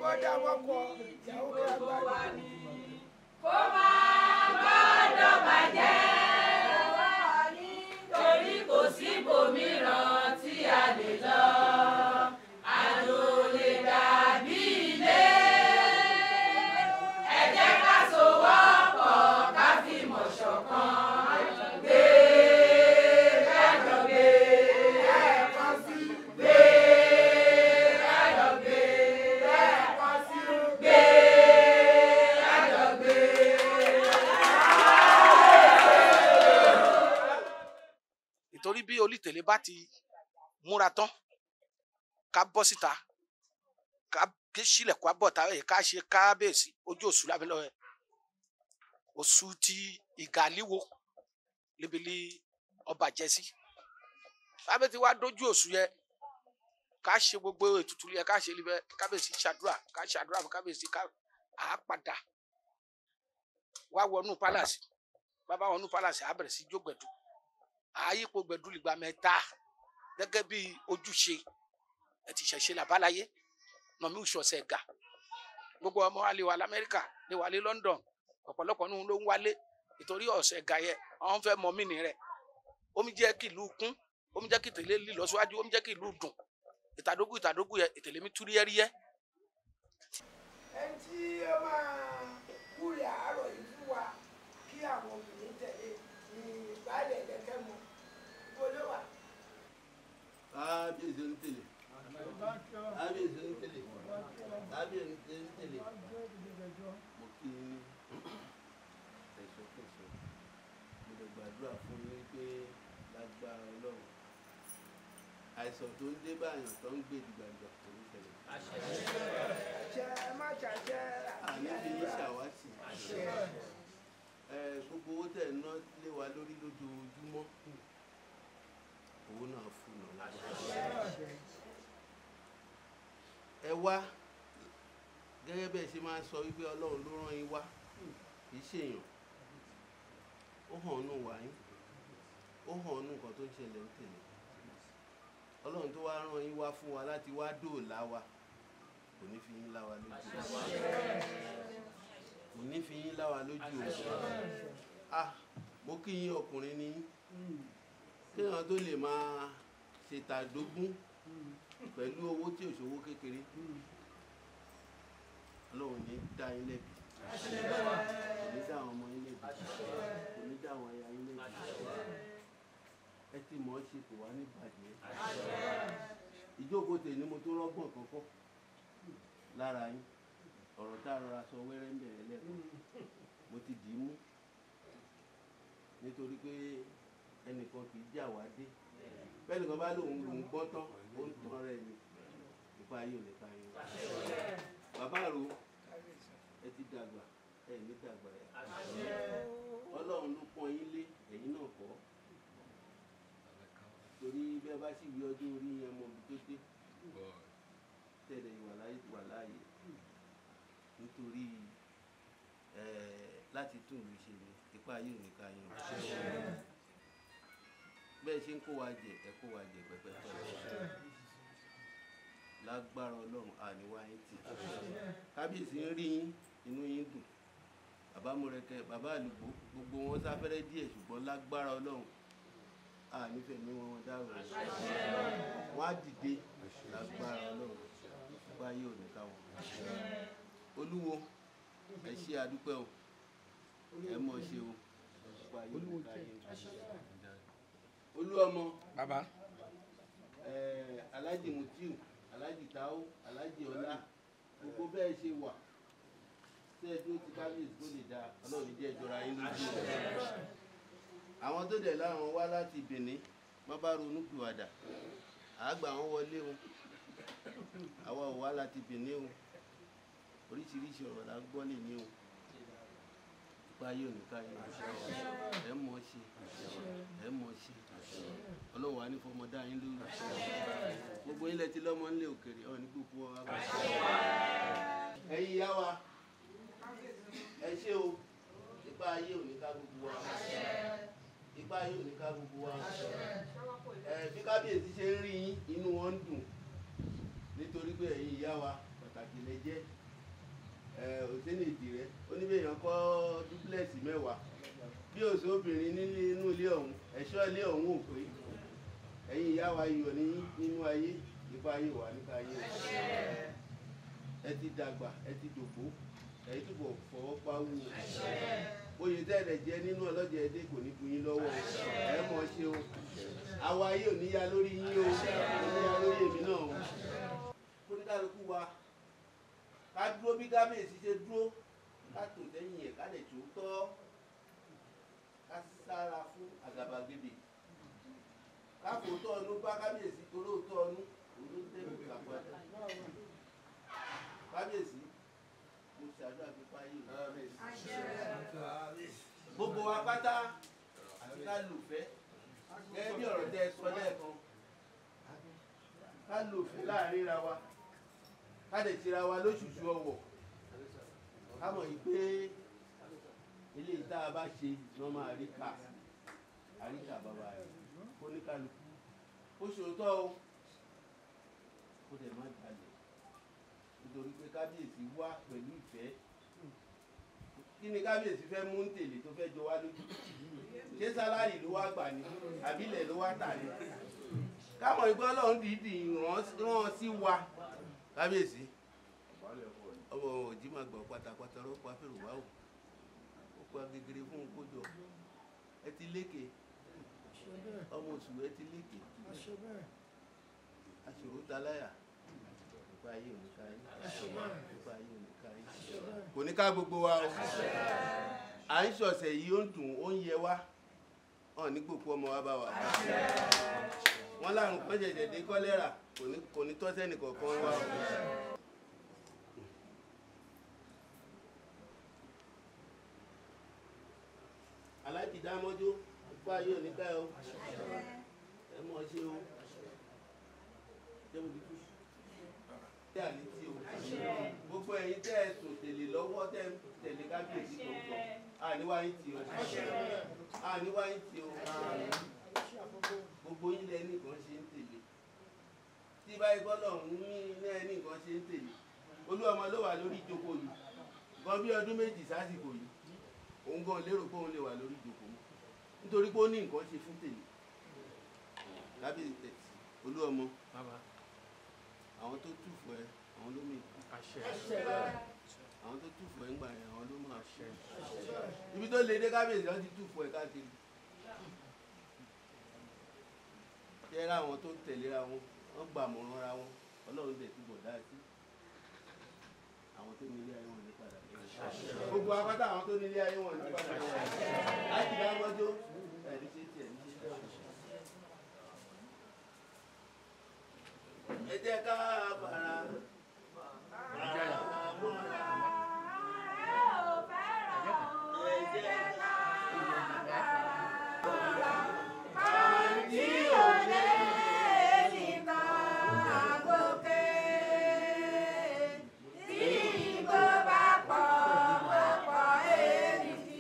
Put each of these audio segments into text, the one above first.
Bọ́dà wọkọ̀ ìyàwó kí a gbà ní. Kó máa gbọ́dọ̀ bàjẹ́ torí kò síbòmíràn tí a lè lọ. Àjò lè dàbí ilé. Ẹ jẹ́ ká sowọ́pọ̀ ká fìmọ̀ ṣọ̀kan. Gbé kájọ gbé Lẹ́ẹ̀kan sí. Gbé kájọ gbé Lẹ́ẹ̀kan sí. Gbé kájọ gbé. Nítorí bí Olítẹ̀lé bá ti múra tán, ká bọ́ síta, ká ké sílẹ̀ kó bọ̀ tá ká ṣe kábíyèsí ojú òṣù lábẹ́ lọ́wọ́ ẹ̀. Òṣù ti ìgàlíwo níbi ọba jẹ sí. Lábẹ́ tí wàá dójú òṣù yẹ, ká ṣe gbogbo ètùtù yẹ ká ṣe níbẹ̀, kábíyèsí ṣàdúrà, ká ṣàdúrà fún kábíyèsí, ká à padà wá wọnú pálàsì. Bàbá wọnú pálàsì, á bẹ̀rẹ̀ sí jó gbẹ̀du. Àyípo gbẹ̀du lìgbà mẹ́ta gẹ́gẹ́ bí ojúṣe ẹ̀ ti ṣẹ̀ṣe làbáláyé nọ̀mí ìṣọ̀ṣẹ̀ gà. Gbogbo ọmọ wa lè wà lamẹ́ríkà, lè wà ní London, ọ̀pọ̀lọpọ̀ nínú ló ń wálé ìtorí ọ̀sẹ̀ gà yẹ, àwọn fẹ́ mọ mí rẹ̀. Omi jẹ́ kí ìlú kún, omi jẹ́ kí ìtẹ̀lé lílọ síwájú, omi jẹ́ kí ìlú dùn. Ìtàdógún ìtàdógún yẹ ìtẹ̀lé mi tú ríẹ́ríẹ́. Ẹni tí ó máa kúrè àárọ̀ yìí fún wa kí àwọn obìnrin tẹ̀lé ní baálẹ̀ Ẹlẹ́kẹ̀mọ. Ibo ló wà? Kábíyèsí Onítẹ̀lé, kábíyèsí Onítẹ̀lé, kábíyèsí Onítẹ̀lé. Mo kí yín ní ẹ̀ṣọ́kẹ̀ṣọ́. Mo lè gbàdúrà fún yín pé lágbára Ọlọ́run, àìsàn tó ń dé báyàn tó ń gbé dìgbàdìgbà kò ní ṣẹlẹ̀. Àṣẹ, ẹ má ṣàṣẹ. Àní fi yín ṣàwátì. Ẹ gbogbo owó tẹ̀ ń ná lé wa lórí lójoojúmọ́, owó náà fún un lágbára. Ẹ wá gẹ́gẹ́ bẹ́ẹ̀ ṣe máa ń sọ wípé Ọlọ́run ló rán yín wá, kì í ṣèyàn. Ó hàn nù wá yín, ó hàn nù nǹkan tó ń ṣẹlẹ̀ ń tẹ̀lé. Ọlọ́run tó wá rán yín wá fún wa láti wá dóòlà wa, kò ní fi yín lá wa lójú o. Kò ní fi yín lá wa lójú o. Ah, mo kí yín, ọkùnrin ni yín. Kéèyàn tó lè máa ṣètàdógún pẹ̀lú owó tí ò ṣòwò kékeré, Ọlọ́run ní dá yín lẹ́bi, kò ní dá àwọn ọmọ yín lẹ́bi, kò ní dá àwọn aya yín lẹ́bi. Ẹ ti mọ̀ ọ́ ṣe, kò wá ní bàjẹ́. Ìjókòó tèmi mo tó rọ́gbọ̀n kọ́kọ́ lára yín. Ọ̀rọ̀ tá a rọra sọ wẹ́rẹ́ ń bẹ̀rẹ̀ lẹ́ẹ̀kan, mo ti dì í mú nítorí pé ẹnìkan kì í jà wá dé. Bẹ́ẹ̀ nìkan bá lòun lòun gbọ́n tán, ó ń tan rẹ̀ ni. Ipa yìí ò lè ka yín. Bàbá àrò, ẹ ti dàgbà, ẹ ní dàgbà yà. Ọlọ́run ló pọ́n yín lé, ẹ̀yin náà kọ́. Torí bí ẹ bá sì wí ọdún orí yẹn mọ ibi tó dé. Tẹ̀lé ìwà láyé wà láàyè. Nítorí láti tún ìlú ṣe ni, ipa yìí ò ní ká yín. Bẹ́ẹ̀ ṣe ń kó wa jẹ, ẹ kó wa jẹ pẹ́pẹ́pẹ́. Lágbára Ọlọ́run, àníwá yín tì. Kábíyèsí ń rí yín, inú yín dùn. Bàbá Mọ̀rẹ̀kẹ́, bàbá Àlùgbò, gbogbo wọn sáfẹ́rẹ́ díẹ̀, ṣùgbọ́n lágbára Ọlọ́run, ànífẹ̀mí wọn wọn dárò. Wọ́n á dìde lágbára Ọlọ́run, ipa yìí ò ní ká wọn. Olúwo, ẹ ṣé àdúpẹ́ o, ẹ mọ̀ ṣe o, ipa yìí ò ní ká yín. Olú ọmọ. Bàbá. Alhaji Mutiu, Alhaji Tao, Alhaji Ọlá, gbogbo bẹ́ẹ̀ ṣe wà tẹ́ ẹ dúró ti kábíyèsí kó lè dáa, Ọlọ́run jẹ́ ìjọra yín lójú o. Àwọn tó dẹ̀ láwọn wá láti Benin, wọ́n bá ronú pìwàdà, àgbà wọn wọlé o. Àwa ò wá láti Benin o. Oríṣiríṣi ọ̀rọ̀ la gbọ́ lè ní o. Ipa yóò ní ká yín. Ẹ mọ̀ ṣe, ẹ mọ̀ ṣe. Ọlọ́run wà ní fọmọdá yín lórí. Gbogbo yín lẹ ti lọ́mọ nílé òkèrè, ọ̀ ní gbogbo wa bá. Ẹ̀yin ìyá wa, ẹ ṣé o. Ipa ayé ò ní ká gbogbo wa. Ipa ayé ò ní ká gbogbo wa. Ẹ bí kábíyèsí ṣe ń rí yín, inú wọn ń dùn. Nítorí pé ẹ̀yin ìyá wa pàtàkì lẹ jẹ́. Òsínì ìdì rẹ oníbẹ̀yàn kọ́ dúpúlẹ̀sì 10 bí òsè obìnrin nínú ilé ọ̀hún ẹ̀ṣọ́ ilé ọ̀hún ò pé. Ẹ̀yin ìyá wa iyọ̀ ní nínú ayé, ipa ayé wà nípa ayé o. Ẹ ti dàgbà, ẹ ti dògbó, ẹ̀yin túbọ̀ fọwọ́ pa wú o. Oyè tẹ́lẹ̀ jẹ́ nínú ọlọ́jẹ̀ ẹdẹ kò ní bu yín lọ́wọ́ o. Ẹ mọ̀ ṣe o. Àwa ayé ò ní ya lórí yín o, kò ní ya lórí èmi náà o. Kóníkálukú wa ká dúró bí kábíyèsí ṣe dúró, ká tò sẹ́yìn ẹ̀, ká lè tó tọ́, ká sára fún àgàbàgebè, ká kò tọ́ ọnú bá kábíyèsí torí òótọ́ ọnú òun ló dẹ́rù kàpàdà. Kábíyèsí, mo ṣàdúrà fipá yìí o. Gbogbo wa pátá àti ká lùfẹ́ gẹ́gẹ́ bí ọ̀rọ̀ tẹ́ ẹ sọ lẹ́ẹ̀kan, ká lùfẹ́ láàrin ra wa, ká lè tira wa lóṣùṣù ọwọ̀, ká mọ̀ yìí pé eléyìí tá a bá ṣe lọ́ máa rí kà, àríkà bàbá rẹ̀ kó ní kálukú ó ṣòótọ́ o, kó dẹ̀ má jalè, nítorí pé kábíyèsí wá pẹ̀lú ìfẹ́. Kí ni kábíyèsí fẹ́ mú ń tèlé tó fẹ́ jọ wá lójú? Ṣé sálárì ló wá gbà ní àbílẹ̀ ló wá tà ní? Kámọ̀ ìgbọ́ Ọlọ́run dìídì rán sí wa. Kábíyèsí ọmọ òjì máa gbọ́ pátápátá rọ́pò afẹ́rù wá o, ó pa gegere fún un kójọ. Ẹ ti lékè ọmọ oṣù, ẹ ti lékè aṣòro taláyà. Nípa ayé ò ní ká yín, nípa ayé ò ní ká yín, kò ní ká gbogbo wa o. À ń ṣọ̀sẹ̀ yìí, ó ń dùn, ó ń yẹ wá. Hàn ní gbòkú ọmọ wa bá wa. Wọ́n lárùn kan ṣẹ̀ṣẹ̀ dé kọ́lẹ́rà, kò ní tọ́ sẹ́nì kọ̀ọ̀kan wa o. Aláàjì Dámọ́jú, nípa ayé ò ní ká ẹ o. Ẹ mọ̀ ṣe o. Ṣé mo ti tú? Gbogbo ẹ̀yin tẹ́ ẹ sùn tẹ̀lé lọ́wọ́, tẹ́ ẹ tẹ̀lé kábíyèsí tó ń bọ̀, àníwá yín tì o, àníwá yín tì o. Gbogbo yín lẹ nìkan ṣe ń tẹ̀lé. Tí báyìí gbọ́dọ̀ ń ní ẹ nìkan ṣe ń tẹ̀lé. Olúọmọ ló wà lórí ìjókòó yìí gan bí ọdún 2 sásìkò yìí, òun gan lérò pé òun lè wà lórí ìjókòó mọ́, nítorí pé ó ní nǹkan ṣe fún tẹ̀lé. Kábíyèsí tẹ̀sí Olúọmọ, àwọn tó túfọ̀ ẹ, àwọn ló mì kú. Àwọn tó túfọ̀ ẹ ń gbà yẹn, àwọn ló máa ṣẹ. Ibi tó lè dé kábíyèsí, wọ́n ti túfọ̀ ẹ káàkiri. Ṣé ra àwọn tó tẹ̀léra wọn, wọ́n gbà mọ̀ràn ra wọn, Ọlọ́run dẹ̀ túbọ̀ dá sí. Àwọn tó ní ilé ayé wọn ní padà lẹ́yìn. Gbogbo apáta àwọn tó ní ilé ayé wọn ní padà lẹ́yìn. Láti dá mọ́jọ́, ẹ̀rí ṣe tiẹ̀ ní ṣe. Ẹ jẹ́ ká bàrà mọ́ra. Ẹ jẹ́ ká bàrà. Àǹtí ò lè nìkan gòkè, tí igbó bá pọ̀ pọ̀ èmi tí.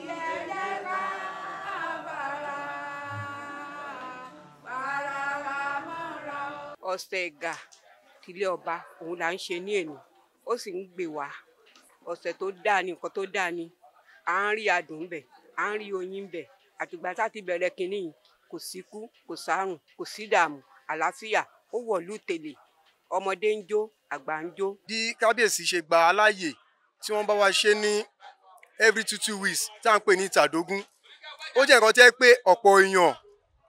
Ẹ jẹ́ ká bàrà bàrà mọ́ra. Ọ̀sẹ̀ ẹ̀gà tìlé ọba òun là ń ṣe ní èní, ó sì ń gbè wá. Ọ̀sẹ̀ tó dáa ni, nǹkan tó dáa ni. À ń rí adùn ńbẹ̀, à ń rí oyin ńbẹ̀. Àtìgbà tá a ti bẹ̀rẹ̀ kínní yìí, kò síkú, kò sárùn, kò sí dààmú, àlàáfíà ó wọ̀lú tèlè. Ọmọdé ń jó, àgbà ń jó. Bí kábíyèsí ṣe gbà á láàyè tí wọ́n bá wa ṣe ní every 2 weeks tá à ń pè ní ìtàdógún, ó jẹ́ nǹkan tẹ́ pé ọ̀pọ̀ èèyàn,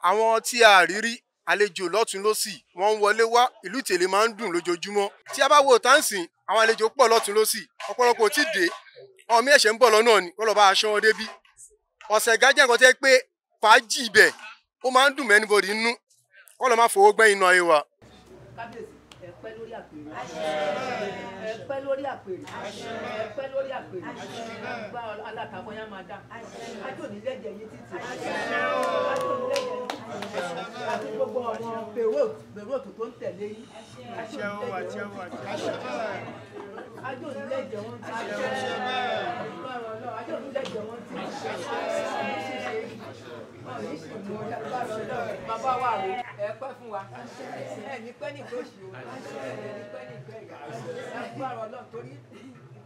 àwọn tí a rí rí, àlejò lọ́tún lọ́sì, wọ́n ń wọlé wá. Ìlú Ìtẹ̀lé máa ń dùn lójoojúmọ́. Tí a bá wo táǹsì, àwọn àlejò pọ̀ lọ́tún lọ́sì, ọ̀pọ̀lọpọ̀ ò tí ì dé, àwọn míì ẹ̀ṣẹ̀ ń bọ̀ lọ́nà ni kó lọ́ọ́ bá aṣọ wọn débí. Ọ̀sẹ̀ ẹ̀gá jẹ́ nǹkan tẹ́ pé fàájì ibẹ̀ ó máa ń dùn mọ́ anybody nínú, kó lọ́ọ́ má fowó gbẹ́yìn inú ayé wa. Kábíyèsí, ẹ pẹ́ lórí àpèrè, ẹ pẹ́ lórí àpèrè, ẹ pẹ́ lórí àpèrè. Gba alátakọ̀ yẹn máa dá ájò nílẹ̀jẹ̀ yín títì, ájò nílẹ̀jẹ̀ yín títì, àti gbogbo àwọn bèrò tó ń tẹ̀lé yín, ájò nílẹ̀jẹ̀ wọn títì, ájò nílẹ̀jẹ̀ wọn títì. Bàbá wa rò ẹ pẹ́ fún wa, ẹ ní pẹ́ ní ìgbóṣì o, ẹ ní pẹ́ ní ìgbẹ́ ìyá, agbára Ọlọ́run torí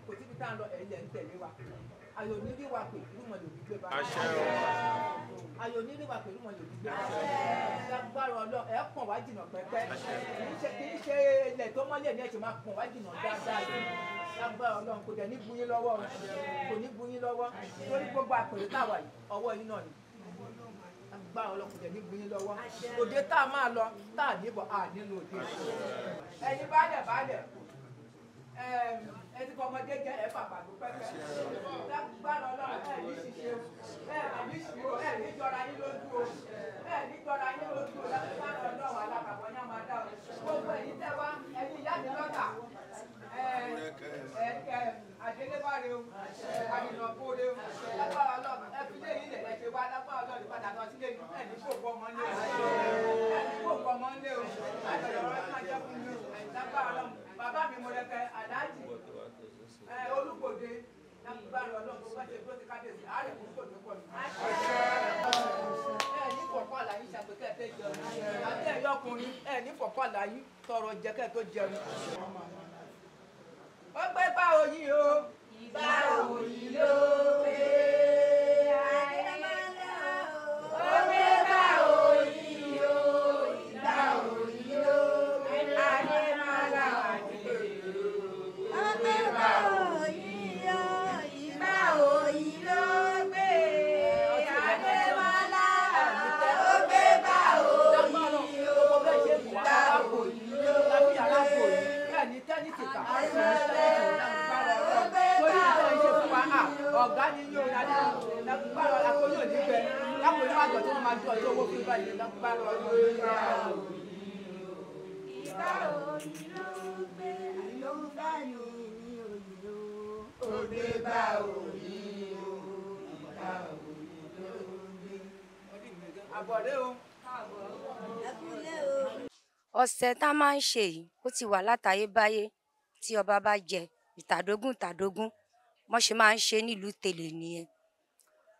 Kò síbi tá à ń lọ, ẹ̀yin lẹ̀ ń tẹ̀lé wa. Ayò ní rí wa pè, irú wọn lè ní gbé bá. Ayò ní rí wa pè, irú wọn lè ní gbé bá. Lágbára Ọlọ́run, ẹ pọ̀n wá jìnnà pẹ́pẹ́. Kì í ṣe ilẹ̀ tó mọ́lẹ̀ ní ẹ̀ ṣe máa pọ̀n wá jìnnà dáadáa. Lágbára Ọlọ́run, kò dẹ̀ ní bu yín lọ́wọ́, kò ní bu yín lọ́wọ́. Torí gbogbo àpèrè táwa yìí, ọwọ́ yín náà ni. Lágbára Ọlọ́run, kò dẹ̀ ní bu yín lọ́wọ́. Òde tá a máa lọ, tá a níbọ̀, a nílò òde. Ẹ̀yin baálẹ̀ baálẹ̀, ẹ ti kọ́ ọmọdé jẹ́ ẹ fàgbà tó pẹ́pẹ́. Lágbára Ọlọ́run, ẹ ní ṣiṣẹ́, ẹ ní ṣìwò, ẹ ní jọra yín lójú o, ẹ ní jọra yín lójú o. Lágbára Ọlọ́run, alápapọ̀ ní a máa dá o. Gbogbo ẹ̀yin tẹ́ wá, ẹ̀yin ìyá mi lọ́tà, àdélébáre o, àdìnàkóre o. Lágbára Ọlọ́run, ẹ fi léyìn ilẹ̀ lẹ́sẹ̀ wá. Lágbára Ọlọ́run, padà lọ sílé yìí, ẹ ní kó ọmọ ńlé o, ẹ ní kó ọmọ ńlé o. Àgbẹ̀rẹ̀ ọ̀rọ̀ máa jẹ́ fún mi o. Lágbára Ọlọ́run, bàbá mi mo rẹpẹ Aláàjì Olúkòde. Lágbára Ọlọ́run, tó bá ṣe dúró ti kábíyèsí, àárẹ̀ kò kò tó pọ̀ ní. Ẹ ní fọ̀kọ́ àlàyé ṣàgbékẹ́ tẹ́ jẹun. Àti ẹ̀yọ́ ọkùnrin, ẹ ní fọ̀kọ́ àlàyé tọrọ jẹ kẹ́ tó jẹun. Ó gbé bá oyin o. Ìgbà òyìn ló pé Adémọ́lá o. Ó gbé bá oyin o. Ìgbà òyìn ló pé Adémọ́lá o. Ó gbé bá oyin o. Ìgbà òyìn ló pé Adémọ́lá o. Ó gbé bá oyin o. Ìgbà òyìn ló pé. Ọ̀gá ni yóò dájú lágbára àkóyò nígbẹ́ lákòóyò àjọ tí wọ́n máa ju ọjọ́ owó fún báyìí lágbára ọlọ́run. Ìgbà òyìn ló gbé àlùbá mi ní òyìn o. Ó gbé bá òyìn o. Ìgbà òyìn ló gbé. Àbọ̀dé o. Ọ̀sẹ̀ tá a máa ń ṣe yìí ó ti wà látayébáyé. Tí ọba bá jẹ ìtàdógún ìtàdógún, wọ́n ṣe máa ń ṣe nílùú Ìtẹ̀lé nìyẹn.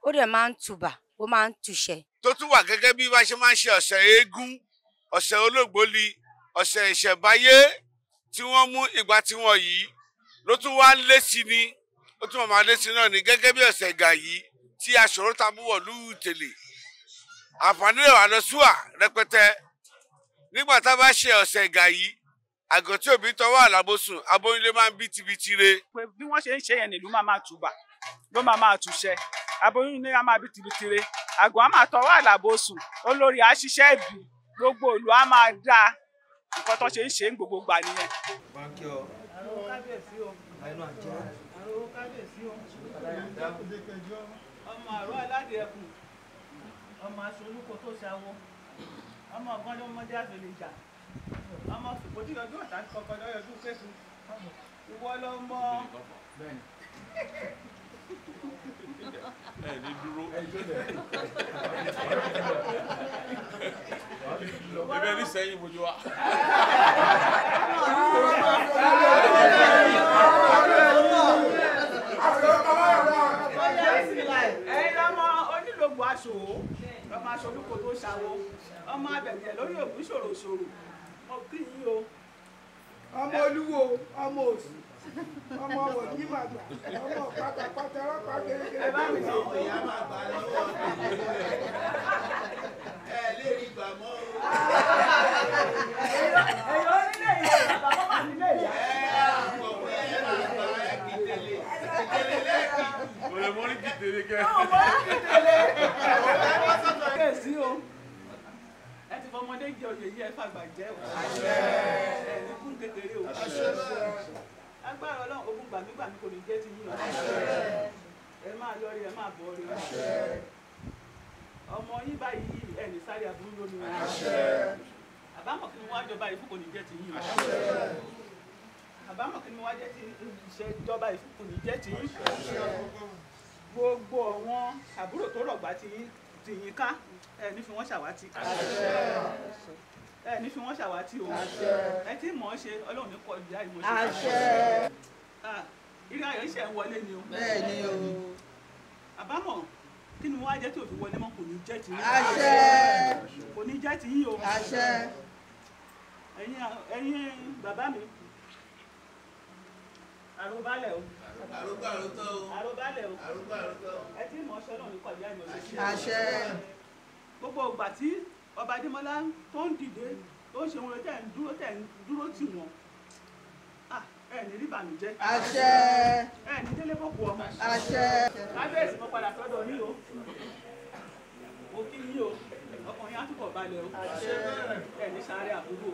Ó dẹ̀ máa ń tùbà, ó máa ń túṣẹ. Tó tún wà gẹ́gẹ́ bí wọ́n ṣe máa ń ṣe ọ̀sẹ̀ eégún, ọ̀sẹ̀ olóògbólì, ọ̀sẹ̀ ìṣẹ̀báyé tí wọ́n mú ìgbà tí wọ́n yìí ló tún wá lé sí ni, ó tún máa lé sí náà ni gẹ́gẹ́ bí ọ̀sẹ̀ ìgà yìí tí aṣòro ta mú wọ̀lú Ìtẹ̀lé. Àǹfààní rẹ̀ wà lọ súwà rẹpẹtẹ. Nígbà tá a bá ṣe ọ̀sẹ̀ ìgà yìí, àgọ́ tí òbí tọwọ́ àlàbòsùn aboyúnlé máa ń bí tibitire. Pé bí wọ́n ṣe ń ṣe yẹn nílùú máa máa tùbà, ló máa máa túṣẹ, aboyúnlé á máa bí tibitire, àgọ́ á máa tọwọ́ àlàbòsùn, olórí á ṣiṣẹ́ ìbí, gbogbo ìlú á máa dáa. Nǹkan tó ṣe ń ṣe ń gbogbo gbà nìyẹn. Ọmọ àrò aládìí ẹkùn, ọmọ aṣọ olúkọ tó ṣàwọ, ọmọ ọgbọ́n ló mọdé àfẹlẹ ìjà, ọmọ sòkòtì yọjú ọ̀tá kọkọ lọ́yọ̀dún pẹ̀tù, ìwọ ló mọ. Ẹ ní dúró. Ebe ní sẹ́yìn mojú wa. Ẹ̀yin lọ́mọ onílògbò aṣòwò, ọmọ aṣọ olúkọ tó ṣàwọ, ọmọ abẹ̀jẹ̀ lórí ògùn ṣòro ṣòro, mo kí yín o. Ọmọ olúwo, ọmọ òsì, ọmọ wòlíì màgbà, ọmọ pátápátá ọlọ́pàá gẹ́gẹ́. Ẹ bá mi sọ. Ìyá máa gbà lọ́wọ́ ẹ lè rí gbà mọ́ o. Ẹ̀yin onílé ìyá bàbá bàbá nílé ìyá. Ẹ àpọ̀ pé ẹ máa gbà ẹ kì í tẹ̀lé ìtẹ̀lé lẹ́ẹ̀kì. Mo lè mọ́ ní kìtèrè kẹ́. Ọmọ ní kìtèrè. Kèsì o. Ẹ ti fọmọdé jẹ oyè yìí, ẹ fàgbà jẹ o. Ẹ ní kún kékeré o. Agbára Ọlọ́run, ogun gbàmígbàmí kò ní jẹ́ ti yín o. Ẹ máa lọ rí, ẹ máa bọ̀ rí o. Ọmọ yín báyìí ẹ ní sáré aburú lónìí o. Àbámọ̀ kí ni wọ́n á jọba yìí fún kò ní jẹ́ ti yín o. Àbámọ̀ kí ni wọ́n á jẹ́ ti ìṣèjọba yìí fún kò ní jẹ́ ti yín. Gbogbo àwọn àbúrò tó rọ̀gbà ti yín ká, ẹ ní fi wọ́n ṣàwátì. Ẹ ní fi wọ́n ṣàwátì o. Ẹ tí mọ̀ ọ́ ṣe, Ọlọ́run ní kọ ìyá ìmọ̀ ṣe. Ìrìn ayọ̀ iṣẹ́ ń wọlé ni o. Bẹ́ẹ̀ni o. Àbámọ̀ kí ni wọ́n á jẹ́ tí òfin wọlé mọ́ kò ní jẹ́ ti yín. Kò ní jẹ́ ti yín o. Ẹ̀yin bàbá mi, Àròbálẹ̀ o. Àrògbà àròtọ́ o. Àròbálẹ̀ o. Àrògbà àròtọ́ o. Ẹ ti mọ̀ ọ́ṣọ́ náà ní kọjá ìmọ̀ ṣe. Àṣẹ. Gbogbo ìgbà tí ọba Adémọ́lá tó ń dìde tó ń ṣe wọn tẹ̀ ń dúró tì wọ́n. Ẹ ní rí ìbànújẹ́. Àṣẹ. Ẹ ní délé bòkú ọmọ. Àṣẹ. Kábíyèsí mo padà sọ́dọ̀ yín o. Mo kí yín o. Ọkàn yín á túbọ̀ balẹ̀ o. Ẹ ní sáré àbúrò o.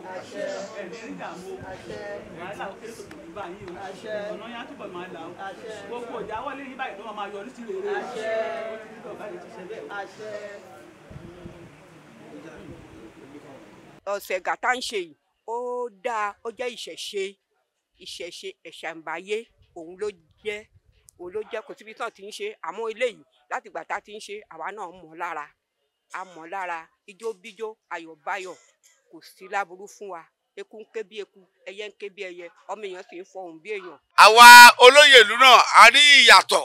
Ẹ ní rí ìdààmú o. Wàhálà ó kéré tòkòtò ní báyìí o. Ọ̀nà yín á túbọ̀ máa là o. Gbogbo ìjà wọlé yín báyìí ló máa yọrí sí rere o. Ó ti rí bàbá rẹ̀ ti ṣe bẹ́ẹ̀ o. Ọ̀sẹ̀ gàtá ń ṣe yìí ó dáa, ó jẹ́ ìṣẹ̀ṣe ìṣẹ̀ṣe ẹ̀ṣàǹbáyé òun ló jẹ́ kò síbi tán ti ń ṣe àmọ́ eléyìí láti ìgbà tá ti ń ṣe àwa náà mọ̀ lára a mọ̀ lára ijó bíjó ayọ̀ báyọ̀ kò sí láburú fún wa eku ń ké bí eku ẹyẹ ń ké bí ẹyẹ ọmọ èèyàn sì ń fọhùn bí èèyàn. Àwa olóyè ìlú náà a rí ìyàtọ̀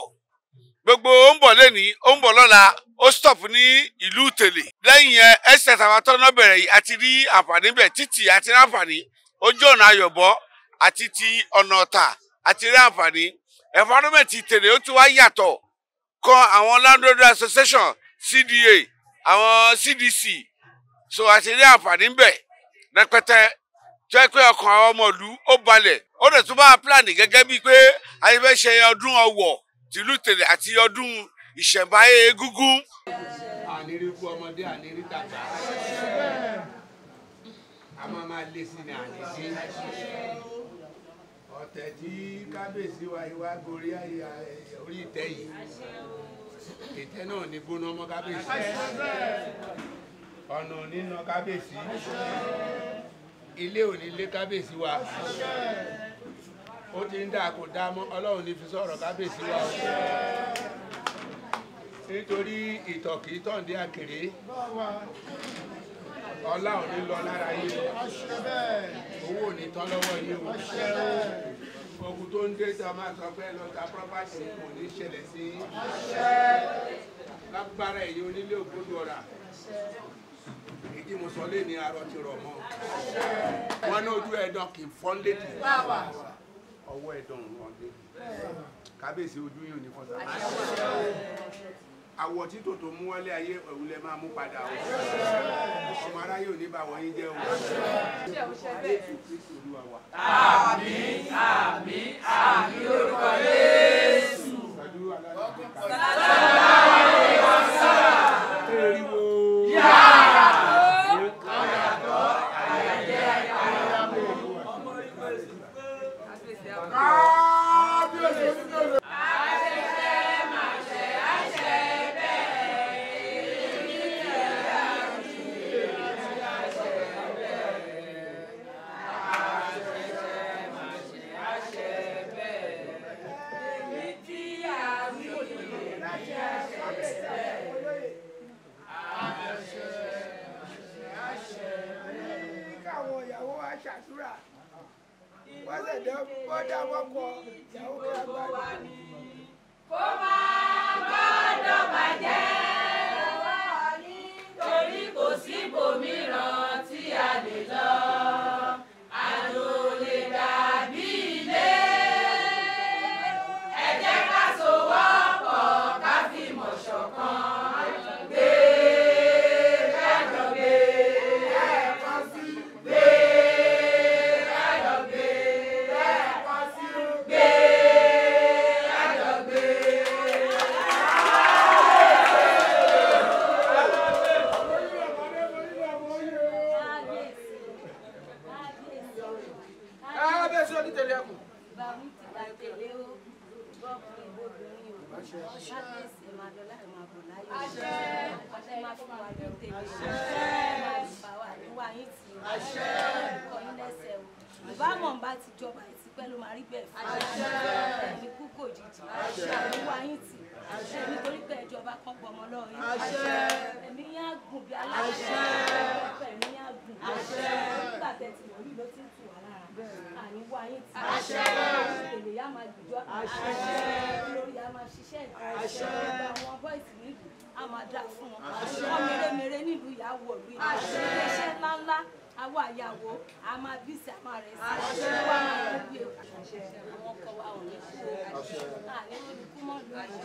gbogbo ó ń bọ̀ lẹ́ni ó ń bọ̀ lọ́la ó stop ní ìlú Ìtẹ̀lé lẹ́yìn yẹn ẹsẹ̀ tàwa tọ́nà bẹ̀rẹ̀ yìí àti rí àǹfààní bẹ̀ títì àti rí àǹfààní ojú ọ̀nà Ayọ̀bọ àti ti ọ̀nà Ọ̀tà àti rí àǹfààní environment Ìtẹ̀lé ó ti wá yàtọ̀ kan àwọn landlord association CDA àwọn CDC so àti rí àǹfààní bẹ̀ rẹpẹtẹ jẹ́ pé ọkàn àwọn ọmọ ìlú ó balẹ̀ ó dẹ̀ tún bá plan gẹ́gẹ́ bíi pé a fẹ́ ṣe ọdún Ọ̀wọ̀ tìlú Ìtẹ̀lé àti ọdún ìṣẹ̀ǹbáyé egúngún. Àníri kú ọmọdé àníri tàgbà a máa lé sí ni àní sí ọ̀tẹ̀ tí kábíyèsí wa ìwà gorí orí ìtẹ́ yìí ìtẹ́ náà ní gbóná mọ́ kábíyèsí ọ̀nà nínà kábíyèsí ilé ò ní lé kábíyèsí wa ó ti ń dà kó dá mọ́ Ọlọ́run ní fi sọ̀rọ̀ kábíyèsí wa o nítorí ìtọ̀ kì í tàn dé àkèré ọlá ò ní lọ lára yín o owó ò ní tán lọ́wọ́ yín o ogun tó ń dé tá a máa sọ pé lọ ta property kò ní ṣẹlẹ̀ sí lágbára èyí onílé ògbódò ọ̀rà èyí tí mo sọ lé ní arọ ti rọ̀ mọ́ wọn ní ojú ẹ̀dán kì í fọ́n létí ọwọ́ ẹ̀dán òun rán létí kábíyèsí ojú yìí ò ní fọ́n sábà àwọ̀ tí tòótọ́ mú wálé ayé òun lẹ máa mú padà o ọmọ aráyé ò ní bá wọ̀nyí jẹ́ o Jésù Kristi Olúwa wa. Àmín àmín àmín lórúkọ Jésù. Káwọn ìyàwó wa ṣàdúrà wọ́n sì dẹ́ bọ́dá wọ́kọ̀ ìyàwó kí a gbádùn. Kó máa gbọ́dọ̀ bàjẹ́ torí kò síbòmíràn tí a lè lọ àjò lè dàbí ilé ẹ jẹ́ ká sowọ́pọ̀ ká fìmọ̀ ṣọ̀kan gbé kájọ gbé lẹ́ẹ̀kan sí gbé kájọ gbé lẹ́ẹ̀kan sí gbé kájọ gbé. Kábíyèsí onítẹ̀lé ẹkùn. Ìbámọ̀ bá ti jọba ìtìpẹ́ ló máa rí bẹ́ẹ̀ fún ẹ̀mí kú kò jìjì àríwá yín tì nítorí pé ìjọba kan gbọmọ lọ́wọ́ yín ẹ̀mí yín á gùn bí aláṣẹ ẹ̀mí yín á gùn nígbà tẹ́ ti wọ̀nyí ló ti ń tù wá lára àníwá yín tì èlé yá máa gbìjọ lórí yá máa ṣiṣẹ́ ìgbà àwọn bọ́ìsì nílùú á máa dá fún wọn wọn mèremère nílùú ìyàwó ìlú iléeṣẹ́ ńláńlá àwọ àyàwó a máa bí sí a máa rẹ̀ sí wọ́n máa ń gbé àwọn ọkọ wa ò ní Àní olùkú mọ́ lóyún,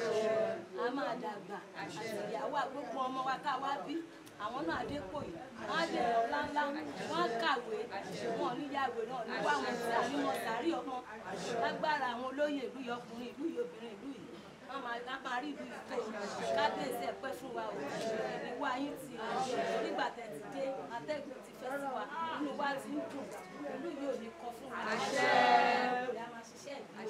a máa dàgbà. Àti ìyàwó àgbógbó ọmọ wa tá a wá bí, àwọn náà adépò yìí, wọ́n á dé ńláńlá, wọ́n á kàwé, wọn ò ní yàwé náà ní wá wọn sí ànímọ̀ sàárì ọmọ. Lágbára àwọn olóyè ìlú yìí, ọkùnrin ìlú yìí, obìnrin ìlú yìí, wọ́n máa rí ìlú yìí tó. Kábíyèsí ẹ pẹ́ fún wa o, ẹ̀mí wá yín ti nígbà tẹ̀ ti dé, atẹ́gùn ti fẹ́ sí wa, inú wa ti ń dùn, ìlú yìí ò ní kọ fún wa. Ìyá máa ṣiṣẹ́ ìlú.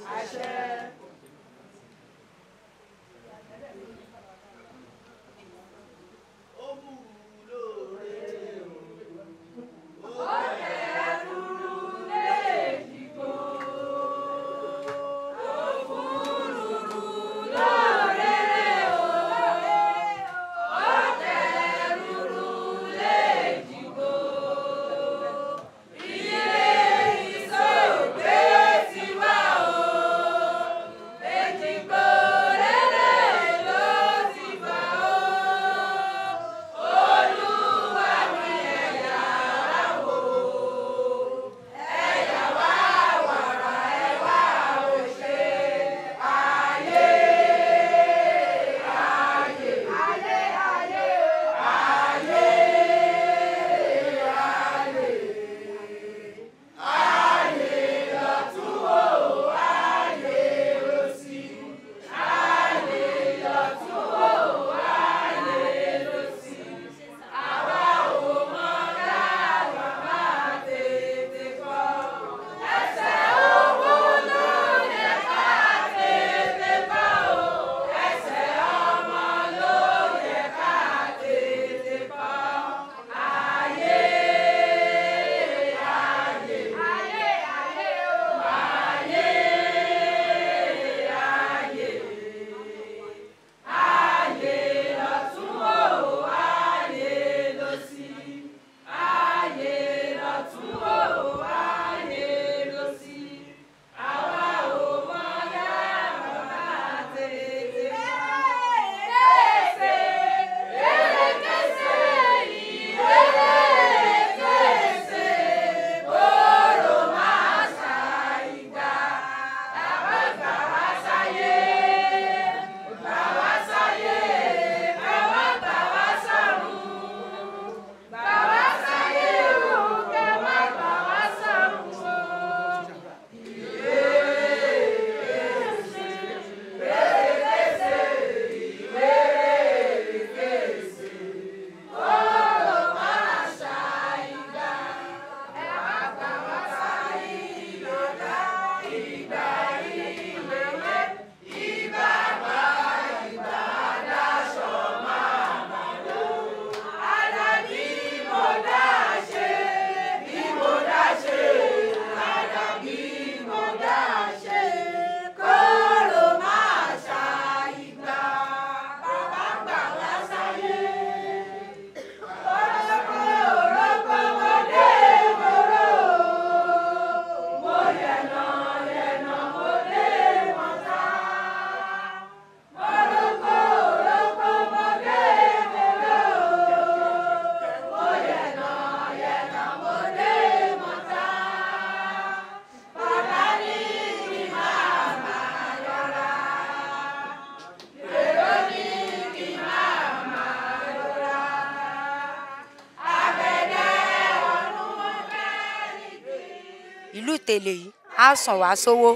Ìlú Ìtẹ̀lé yìí á sàn wá sówó,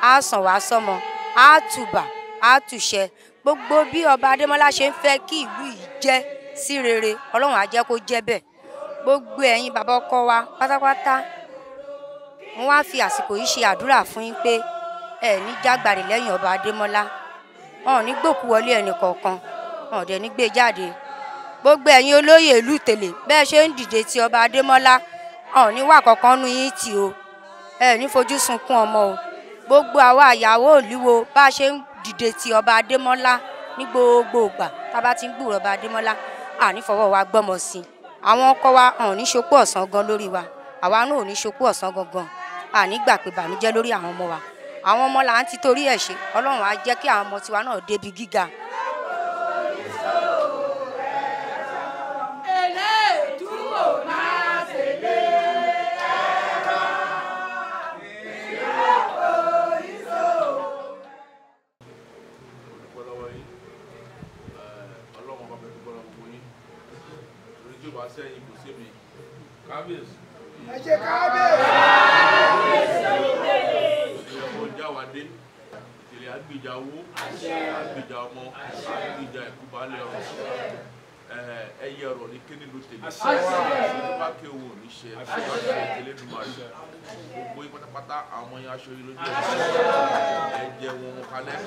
á sàn wá sọ́mọ, á tùbà, á tùṣẹ. Gbogbo bí ọba Adémọ́lá ṣe ń fẹ́ kí ìlú yìí jẹ́ sí rere, Ọlọ́run á jẹ́ kó jẹ́ bẹ́ẹ̀. Gbogbo ẹ̀yin bàbá ọkọ wa pátápátá, mo wá fi àsìkò yìí ṣe àdúrà fún yín pé ẹ ní jágbàrè lẹ́yìn ọba Adémọ́lá. Wọn ò ní gbòkú wọlé ẹnì kọ̀ọ̀kan, wọn ò dẹ̀ ní gbé jáde. Gbogbo ẹ̀yin olóyè ìlú Ìtẹ̀lé, bẹ́ẹ̀ ṣe ń dìde ti ọba Adémọ́lá, wọn ò ní wà kankan nú yín tì o. Ẹ ní fojú sunkún ọmọ o. Gbogbo àwa ìyàwó òlíwo bá ṣe ń dìde ti ọba Adémọ́lá ní gbogbo ìgbà tá a bá ti ń gbúròó ọba Adémọ́lá, à ní fọwọ́ wa gbọ́mọ sí i. Àwọn ọkọ wa ò ní ṣopó ọ̀sán gan lórí wa, àwa náà ò ní ṣopó ọ̀sán gangan. À ní gbà pé bànújẹ́ lórí àwọn ọmọ wa. Àwọn ọmọ là ń ti torí ẹ̀ ṣe, Ọlọ́run á jẹ́ kí àwọn ọmọ tiwa náà débi gíga. bá sẹ́yìn kò sí mi. Kábíyèsí. Ẹ ṣe kábíyèsí. Ọmọ jáwádé ìtẹ̀lẹ̀ àgbèjà owó, àgbèjà ọmọ, àgbèjà ẹ̀kú balẹ̀ ọ̀rọ̀. Ẹyẹ ọ̀rọ̀ ní kéde ló tẹ̀lé. Tó bá ké owó ní ṣe, tó bá ṣe tẹ̀lé ní màrí. Gbogbo yín pátápátá àwọn ọmọ yẹn aṣọ yìí lójú ẹ̀. Ẹ jẹ wọn wọn kalẹ̀.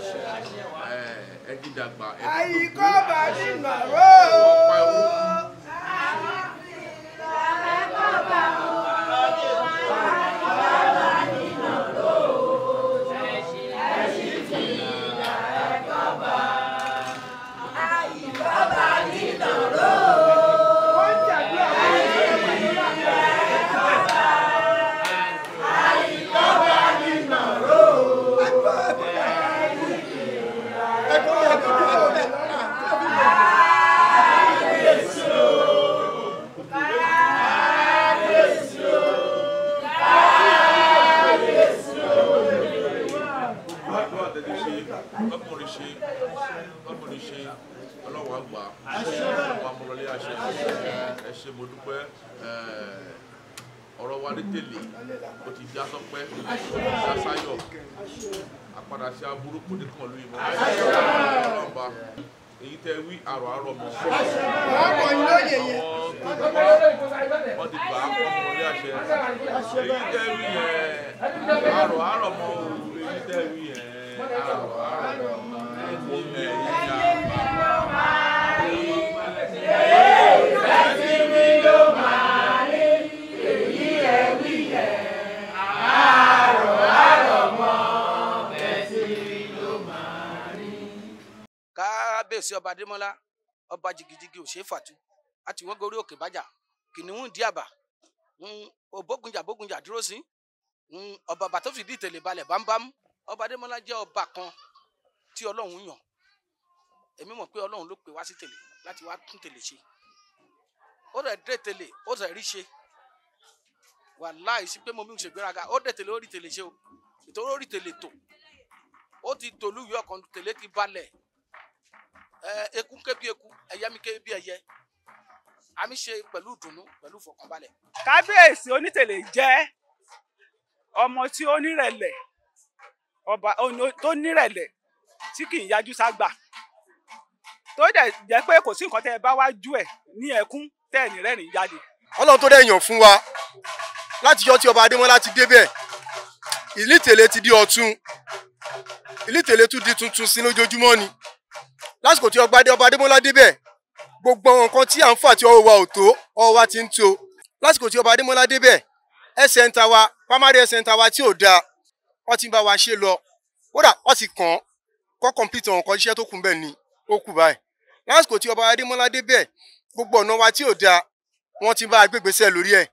Ẹ ti dàgbà. Àyíkọ́ bá ní màró. Ọkùnrin ṣe ọlọ́wọ́ àgbà ọmọ amúlọlé àṣẹ. Ẹ ṣé mo dúpẹ́. Ọ̀rọ̀ wa ní tèlé ó ti já sọpẹ́, ó ti já sáyọ̀. Àpadà sí aburú kò ní kàn lóyún mọ́. Ọlọ́ba èyí tẹ́ wí àrò àrò mọ́. Wọ́n ti gbà á ọmọlé àṣẹ. Èyí tẹ́ wí yẹn àrò àrò mọ́. Èyí tẹ́ wí yẹn àrò àrò mọ́. Kábíyèsí ọba Adémọ́lá, ọba jìgìjìgì ò ṣeé fàtú, àti wọn gorí òkè bájà kìnìún dí àbà òbógunjà bógunjà dúró sí ọba bàtó fìdí ìtẹ̀lé balẹ̀ bámbám. Ọba Adémọ́lá jẹ́ ọba kan tí Ọlọ́run yàn. Èmi mọ̀ pé Ọlọ́run ló pè wá sí tèlè láti wá tún tèlè ṣe. Ó rẹ̀ dé tèlè, ó rẹ̀ rí ṣe. Wàláhì sí pé mo mi ń ṣègbéraga, ó dé tèlè, ó rí tèlè ṣe o. Ìtòrò ó rí tèlè tò. Ó ti tòlú ìwé ọkàn tèlè ti balẹ̀. Eku ké bí eku, ẹyẹ mi ké bí ẹyẹ. Àmì ṣe pẹ̀lú ìdùnnú, pẹ̀lú ìfọ̀kànbalẹ̀. Kábíyèsí onítèlè jẹ́ ọmọ tí ó nírẹ̀lẹ̀, ọba tó nírẹ̀lẹ̀ tí kì í yájú ságbà, tó dẹ̀ jẹ́ pé kò sí nǹkan tẹ́ ẹ bá wá jú ẹ̀ ní ẹkún tẹ́ ẹ̀ ní rẹ́rìn jáde. Ọlọ́run tó dẹ̀ yàn fún wa láti yọ tí ọba Adémọ́lá ti débẹ̀, ìlú Ìtẹ̀lé ti di ọ̀tun, ìlú Ìtẹ̀lé tún di tuntun sí lójoojúmọ́ ni. Lásìkò tí ọba Adémọ́lá débẹ̀, gbogbo àwọn nǹkan tí à ń fà tí ọwọ́ wa ò tó, ọwọ́ wa ti ń tó. Lásìkò tí ọba Adémọ́lá débẹ̀, health center wa, primary health center wa tí ò dáa, wọ́n ti ń bá wa ṣe lọ. Kódà wọ́n ti kàn án kọ́ complete àwọn nǹkan iṣẹ́ tó kù bẹ́ẹ̀ ni ó kù báyìí. Lásìkò tí ọba Adémọ́lá débẹ̀, gbogbo ọ̀nà wa tí ò dáa, wọ́n ti ń bá wa gbégbèsè lórí ẹ̀.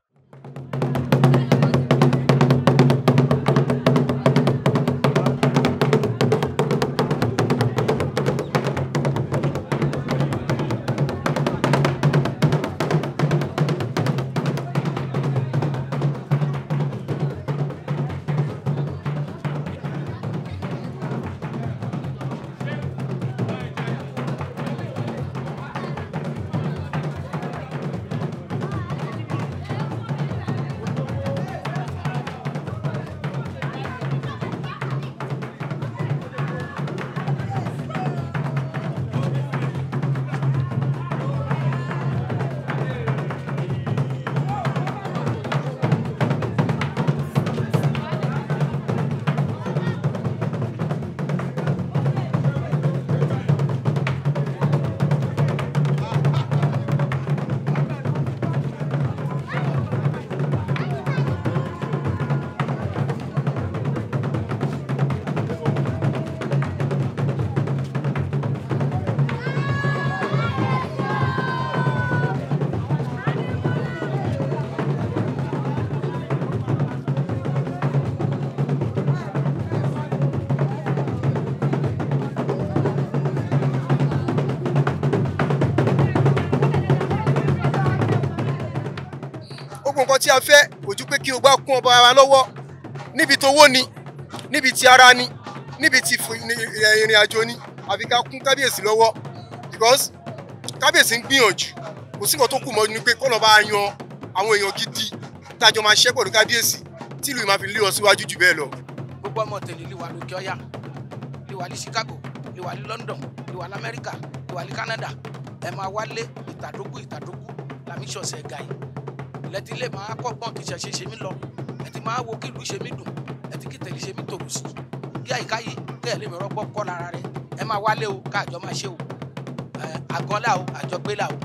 Gbogbo nǹkan tí a fẹ́ kò ju pé kí o gbá kún ọba wa lọ́wọ́ níbi tówó ni, níbi ti ara ni, níbi ti ìrìn àjò ni, àfi ká kún kábíyèsí lọ́wọ́, because kábíyèsí ń gbìyànjú, Kò sí nǹkan tó kù mọ́ ni pé kọ́nà bá yan àwọn èèyàn gidi tájọ máa ṣiṣẹ́ pẹ̀lú kábíyèsí tí ìlú yìí máa fi lé ọ síwájú jù bẹ́ẹ̀ lọ. Gbogbo ọmọ tẹ̀lé lè wà lókè ọ̀yà, lè wà ní Chicago, lè wà ní London, lè wà ní Amẹ́ríkà, lè wà ní Canada. Ẹ máa wálé ìtàdógún ìtàdógún làmí ṣọ̀ṣẹ̀ ẹ̀gà yìí. Lẹ́tí lè máa kọ́gbọ́n kí ṣẹ̀ṣẹ̀ ṣe mí lọ. Ẹ ti máa wo kí ìlú ṣe mí dùn, ẹ ti kí tẹ̀lé ṣe mí tòrò sí. Kí àyíká yìí kẹ́ ẹ̀ lè mi rọ́gbọ́ kọ́ lára rẹ̀. Ẹ máa wálé o, káàjọ máa ṣe o. Àgọ́lá o, àjọgbélà o.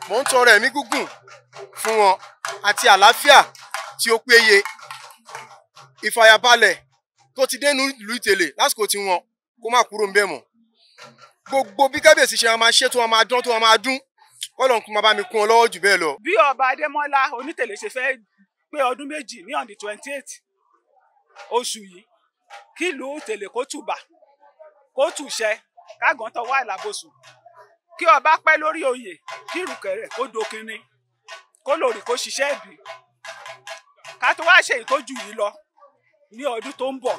Mò ń tọrọ ẹ̀mí gígùn fún wọn àti àlàáfíà tí ó péye, ìfàyàbalẹ̀ tó ti dé nílùú Ìtẹ̀lé lásìkò tí wọn kó má kúrò ńbẹ̀ mọ́. Gbogbo bí kábíyèsí ṣe máa ṣe tó wọn máa dán tó wọn máa dún, kọ́lọ̀ ń kún máa bá mi kún ọ lọ́wọ́ jù bẹ́ẹ̀ lọ. Bí ọba Adémọ́lá Onítẹ̀lé ṣe fẹ́ pé ọdún 2 ní on the 28 oṣù yìí, kí ìlú Ìtẹ̀lé kó tùbà kó tùṣẹ kágàn tọwọ́ àlàbòsùn, kí ọba pẹ́ lórí oyè, kí ìrùkẹ̀rẹ̀ kó dokinni, kó lórí kó ṣiṣẹ́ ìbí, ká tó wá ṣe ìtọ́jú yìí lọ ní ọdún tó ń bọ̀.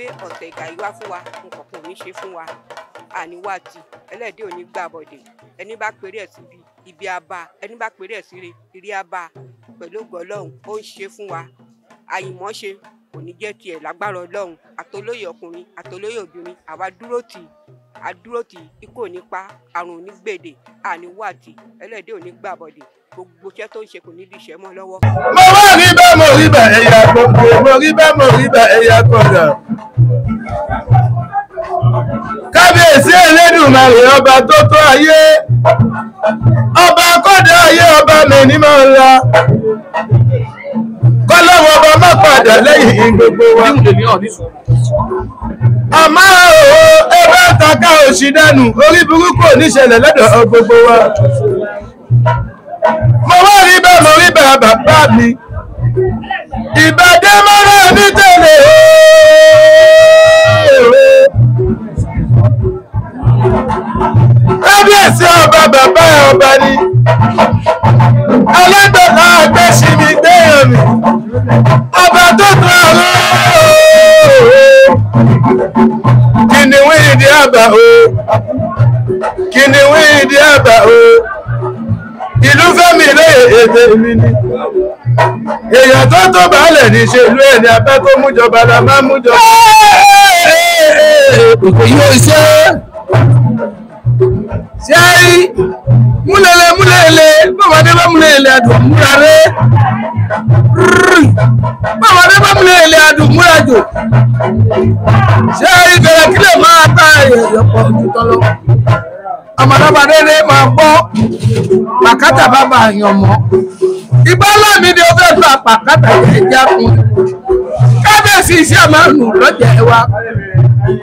gbé ọ̀sẹ̀ ìgà yìí wá fún wa, nǹkan kò ní ṣe fún wa. Àníwá tì ẹlẹ́dẹ̀ ò ní gbà bọ̀dẹ̀. Ẹni bá pèrè ẹ̀ síbi ibi abá, ẹni bá pèrè ẹ̀ síre ìrí abá. Pẹ̀lú ògo Ọlọ́run ó ń ṣe fún wa. Àyìnmọ́ṣe kò ní jẹ́ tiẹ̀ lágbára Ọlọ́run. Àtolóyè ọkùnrin àtolóyè obìnrin, àwa dúró tì, àdúró tì, ikú ò ní pa, àrùn ò ní gbèdè. Àníwá tì ẹlẹ́dẹ̀ ò ní gbà bọ̀dẹ̀. Gbogbo iṣẹ́ tó ń ṣe kò ní di iṣẹ́ mọ́ lọ́wọ́. Mo wá rí bẹ́ẹ̀, mo rí bẹ́ẹ̀, ẹ̀yà gbogbo. Mo rí bẹ́ẹ̀, mo rí bẹ́ẹ̀, ẹ̀yà kọ̀ọ̀dà. Kábíyèsí Elédùmarè, ọba tó tó ayé, ọba kọ́dà ayé, ọba mi ní máa ń la kọ́lọ́wọ́, ọba má padà lẹ́yìn gbogbo wa. Àmọ́ o, ẹ bá taka òṣì dànù, orí burúkú ò ní ṣẹlẹ̀ lọ́dọ̀ gbogbo wa. Mo wá rí bẹ́ẹ̀, mo rí bẹ́ẹ̀, bàbá mi ìbàdí mọ́ra ní tẹ̀lé ooo. Kábíyèsí ọba, bàbá ọba ni alágbèlá àgbẹ̀sí mi gbéyàn mi, ọba tó tó ọ̀rọ̀ kìnìún ìdí àbà o, kìnìún ìdí àbà o. Ìlú fẹ́mi lóye èdè mi ni èèyàn tó tó baálẹ̀ ní ṣe ìlú ẹ̀ ní abẹ́ kó mújọba la máa mújọba. Kò yóò ṣe ṣe é múlẹ̀lẹ̀ múlẹ̀lẹ̀ bọ́mọdé bá múlẹ̀lẹ̀ àdùn múra rẹ̀, bọ́mọdé bá múlẹ̀lẹ̀ àdùn múra jò. Ṣé ìbẹ̀rẹ̀ kílẹ̀ máa bá èèyàn pọ̀ jù tọ́lọ́ ọmọdébà dédé máa gbọ́ pàkátà bàbá àyàn mọ́ ìgbà lámìdí ó fẹ́ gba pàkátà yẹn jákun. Kábíyèsí iṣẹ́ máa ń nù lọ́jà ẹ wa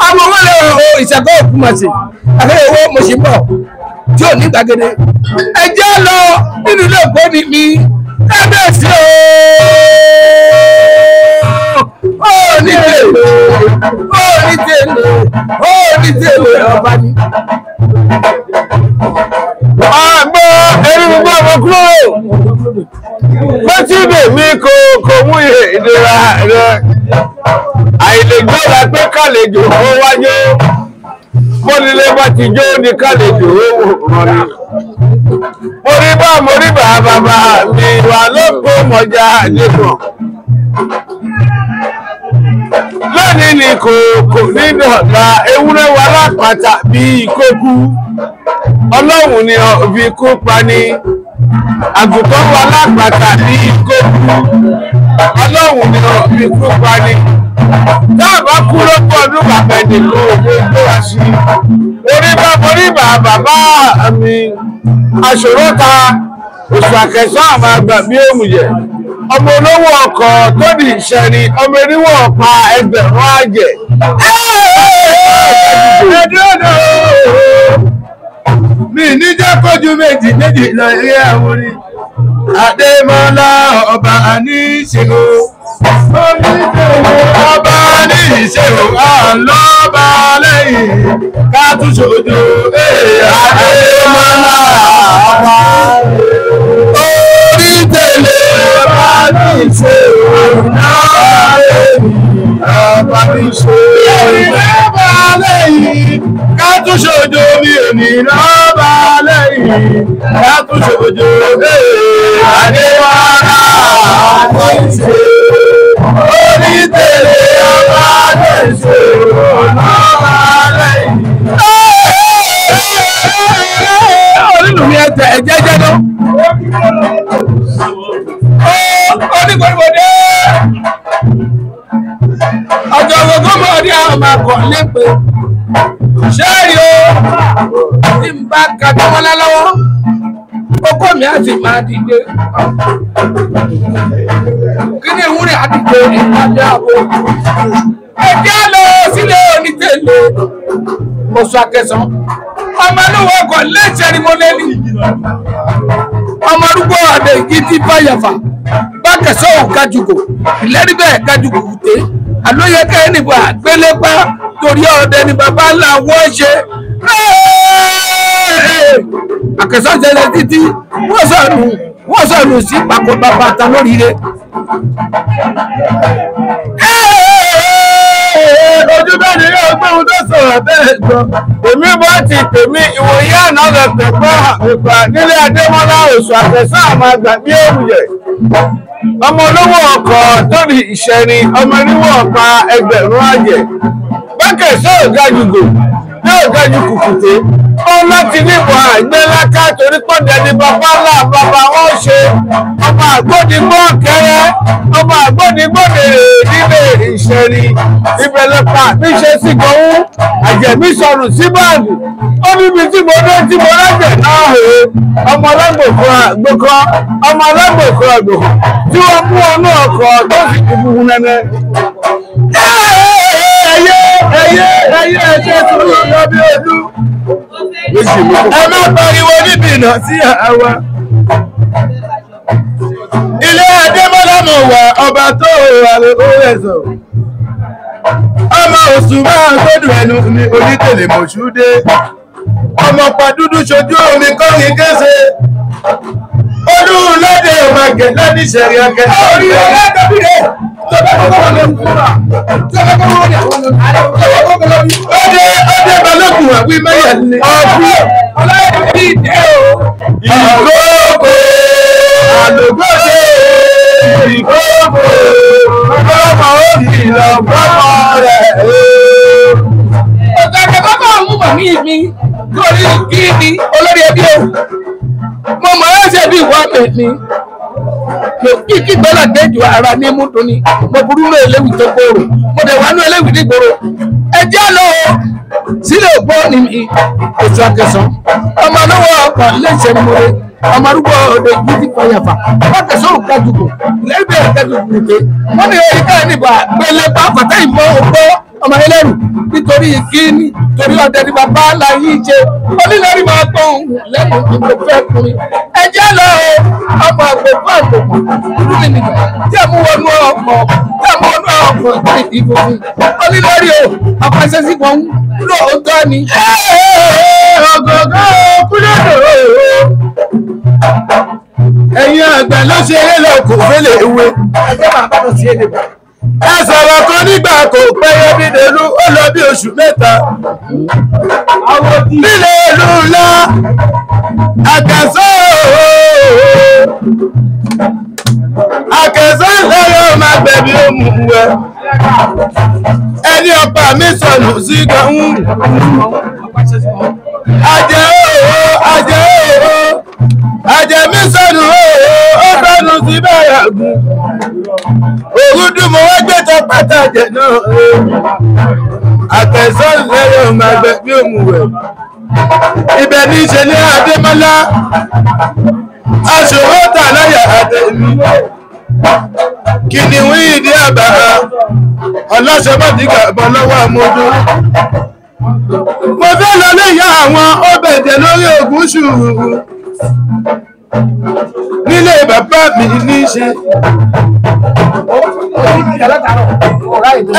ọmọ wọn lè o ìṣàkó òkú mọ̀ sí àfẹ́ owó mo sì ń bọ̀ tí ò ní gbàgede. Ẹ jẹ́ lọ nínú ilé ògbóni mi. Kábíyèsí o, ó ní tèlè, ó ní tèlè, ó ní tèlè ọba ni. Àgbọ̀ erigbogbo ọmọ kúrò pẹ́tìbè mi kò mú ìlera rẹ àìlègbéra pé kàlejò ó wájú bónílé bá ti jó ní kàlejò ó rọ̀ ni. Mo rí bá, mo rí bá, bàbá mi wà lóko mọ̀já nìkan lónìí ni kò ní dọ̀la. Ewúrẹ́ wa lápáta bíi kókú, ọlọ́run ni fi kú pani. Àgùntàn wa lápáta bíi kókú, ọlọ́run ni fi kú pani. Dáàbá kú lóko ọdún, bàbá ẹnìkan òde gbé wá sí orí bá borí bá. Bàbá mi aṣòro ta oṣù àkẹsàn àwọn àgbà bí òmùyẹ, ọmọ olówó ọkọ̀ tó di ìṣẹ́ni, ọmọ eriwọ̀ ọ̀pá ẹgbẹ̀rún àjẹ́. Ẹdúró mi ní jẹ́ kójú méjì méjì lọ rí àwọn orin. Adémọ́lá ọba àníṣe o. Ọba àníṣe o, àlọ́ba lẹ́yìn ká tún ṣojú. Adémọ́lá ọba orí tẹ̀lé ọba àníṣe o, ọba àníṣe o. Lọ́ba lẹ́yìn ká tún ṣojú, mi ò ní lọ́ba lẹ́yìn ká tún ṣojú. Adéwálá àníṣe orí tẹ̀lé ọba àníṣe lọ́ba lẹ́yìn. Onílù mi ẹ̀jẹ̀ ẹ̀jẹ̀ jẹ́ lọ. Onígbòdìbòdè ọjọ́ gbogbo mọ̀ ní àwọn ọmọ akọ̀ lépe ṣéèrì o, tí n bá ka tọ́mọ́lá lọ́wọ́, okó mi á sì máa dìde. Kí ni ìwúrí àdìgbò ìpàdé àbò? Ẹjẹ́ lọ sílé onítẹ̀lé oṣù akẹsàn, ọmọ inú ọkọ̀ léṣe ni mo lé ní ọmọ arúgbó àdé igi tí báyàfà bákẹsàn ò kájúgò ìlérí bẹ́ẹ̀ kájúgò kùté àlóyè kẹ́hìn níbo àgbélépa torí ọdẹ ni bàbá ńlá wọ́n ṣe àkẹsàn ṣẹlẹ̀ títí wọ́n sọnù sí pàkó bàbá ta lóríire. Ojú bẹ́ẹ̀ ni yóò gbé ohun tó sọ̀rọ̀ bẹ́ẹ̀ gbọ́. Èmi bá ti tèmi ìwòye àná rẹ̀ pẹ̀pẹ́ ìgbà nílé Adémọ́lá oṣù àtẹ̀sán àmọ́ àgbà bí òwúyẹ̀. Ọmọ olówó ọkọ̀ tó ní ìṣẹ́ni ọmọ oníwọ̀ ọ̀pá ẹgbẹ̀rún àjẹ́. Bákẹ̀sẹ̀ ògajùgò yóò gajù kùkùté. Ó láti níbo àgbẹ̀ láká torí pọ̀dẹ̀ ní bàbá ńlá bàbá wọn ṣe. Ọmọ àgbọ̀dìgbò kẹrẹ, ọmọ àgbọ̀dìgbò lèrè nílé ìṣẹ́ni. Ibẹ̀ lọ́pàá mi ṣe sí gbọ̀wú, àjẹ̀mí sọnù sí báàgì. Ó níbi tí mo dé tí mo rẹ́jẹ̀ náà hè. Ọmọ alágbòkọ àgbòkọ, ọmọ alágbòkọ àgbòkọ tí wọ́n mú ọnú ọkọ̀ tó sì ti funfun nẹ́nẹ́. Ẹyẹ ẹyẹ ẹyẹ ẹṣẹ sùúrù lọ bí ojú. Ẹ má pariwo níbi ìnà sí àwa. Ilé Adémọ́lá mọ̀ wá ọba tó wà lórí ẹ̀sọ̀. Ọmọ oṣù máa gbọ́dọ̀ ẹnu mi onítèlè mọ̀ṣú dé. Ọmọ pa dúdú ṣojú omi kọ́rin kése. Olúlọ́dẹ ọmọge lọ́níṣẹ̀rí ọkẹ́. Orí ọlọ́dẹ Ọdẹ ọdẹ balógun àwí mẹ́yà ni. Ọdún ìkókò àlògbòde ìkókò ọmọ òbí lọ bọ́mọ rẹ̀ Ọ̀gá bàbá àwọn ọmọ mi mi lórí kí ni olórí ẹbí o. Mo mọ̀ ẹ́ ṣe bí ìwà mi ni. Mo kí kí gbọ́dọ̀ déjò ara ní mútu ni. Mo burú ní eléwì tó gbòòrò. Mo dẹ̀ wá ní eléwì nígboro. Ẹ jẹ́ lọ o. Sílẹ̀ ògbó ni mi. Oṣù Akẹsàn. Ọmọ olówó ọkọ̀ léṣe ni mo re. Ọmọ arúgbó òde yìí ti fàyàfà. Bákẹ́sọ̀ ò kájùkù. Lẹ́gbẹ̀ẹ́ kájùkù nìke. Wọ́n ní orí káyọ̀ níbà gbélé bá fàtà ìmọ̀ ògbó ọmọ ẹlẹ́rù nítorí kíni torí ọdẹ ní bàbá ńlá yìí ṣe onílẹ̀rí máa gbọ́ ohun lẹ́nu ìgbò fẹ́ kùnrin ẹ jẹ́ lọ o ọmọ àgbòkú àgbòkú dúdú mi nìkan tí a mú wọnú ọkọ̀ tí a mú wọnú ọkọ̀ ìdìbò fún onílẹ̀rí o ọkọ̀ ẹsẹ̀ sí kan lóòótọ́ ni. Ọ̀gọ̀gọ̀ kúlẹ̀dọ̀ ẹ̀yin àgbà ló ṣe eré lọ kò fẹ́lẹ̀ ewé. Ẹgbẹ́ bàbá lọ sí èdè bọ̀. Ẹ sọ̀rọ̀ kan nígbà kò pẹ́yẹ bí dèlú ó lọ bí oṣù mẹ́ta. Nílé ìlú ńlá Àkànṣọ́ Àkànṣọ́ ńlá yóò máa gbẹ̀bí òmùwẹ̀. Ẹni ọ̀pá mi sọnù sí gàún. Àjẹ́ òwò àjẹ́ òwò àjẹ́ mi sọnù òwò ó sọnù sí báyà gùn. Ògúndùn mo wá gbé tọ pàtàkì náà o. Àkànṣọ́ ńlá yóò máa gbẹ̀bí òmùwẹ̀. Ibẹ̀ ní í ṣe ní Adémọ́lá. Aṣòwò tà láyà àtẹ̀mí. Kìnìún ìdí àbá. Ọlọ́ṣọ́bọ̀dìgà bọ́ lọ́wọ́ àmójú. Mo fẹ́ lọ léyà àwọn ọbẹ̀jẹ̀ lórí ògùn ṣùrù. Nílé bàbá mi ní í ṣe.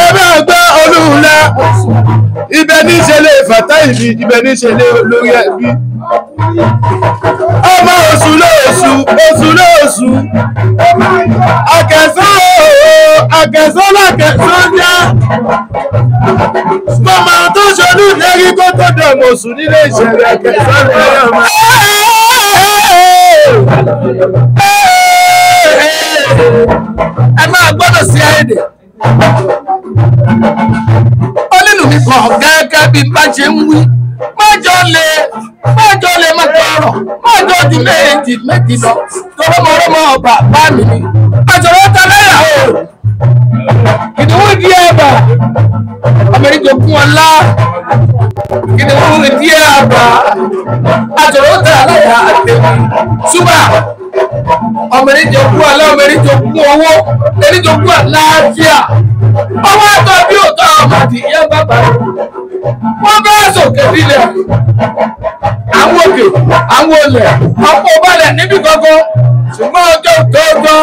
Ẹ máa gbọ́ olúùlá. Ibẹ̀ ní í ṣe lè fàtá ìbí, ibẹ̀ ní í ṣe lé olórí ẹbí. Ọmọ oṣù lóṣù, oṣù lóṣù. Àkànṣọ́ ooo, àkànṣọ́ lákànṣọ́ jẹ́. Mọ̀mọ́ tó ṣolú lérí kó tó dọ̀mọ̀ oṣù nílé ìṣẹ̀lẹ̀ àkànṣọ́ lẹ́yìn ọmọ. Ẹ máa gbọ́dọ̀ sí àìdè. Ó nínú mi kàn gẹ́gẹ́ bí bá ṣe ń wí. Májọ lè májọ lè má tọrọ májọ ju méjì méjì lọ tọrọmọrọmọ bàbá mi ni. Àjọ̀rọ̀ ta láyà o. Kìnìún ìdí ẹ̀bà. Amẹ́ríkà kún ọlá. Kìnìún ìdí ẹ̀bà. Àjọ̀rọ̀ ta láyà àtẹ̀mí. Ṣùgbọ́n ọmọdé kú ọlá ọmọdé kú owó ọmọdé kú àlàáfíà. Ọwọ́ àtọ̀ bí òótọ́ ọmọdé yẹn bàbá rẹ̀. Wọ́n bá sòkè nílẹ̀. Àwọn òkè, àwọn olè, ọ̀pọ̀ balẹ̀ níbi kankan. Ṣùgbọ́n ọjọ́ tó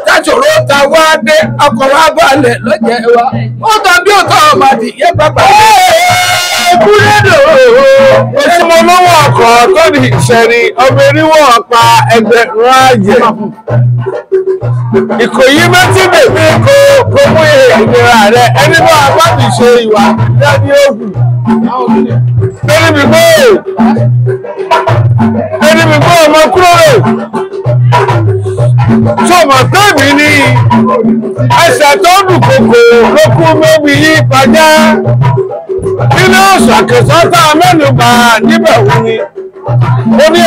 táṣòro ta wá dé ọkọ̀ wa balẹ̀ lọ́jẹ̀ wa. Ó tọ́ bí òótọ́ ọmọdé yẹn bàbá rẹ̀. Kúrẹ́dọ̀ oṣù olówó ọkọ̀ tó ní ìṣẹ́ni ọmọ eríwó ọ̀pá ẹgbẹ̀rún àjẹ́. Ìkòyí mẹ́tí bèbí kó kó mú ìnira rẹ ẹni bá bá mi ṣe ìwà jáde ògùn. Ẹni mi gbó ẹni mi gbó ọmọ kúrò rè. Sọmọ pé mi ní ẹsẹ̀ tó dùn kòkò ló kú mọ́bi yí pàjá. Nínú ṣàkóso mẹ́nu bà níbẹ̀ wù ni. Ó ní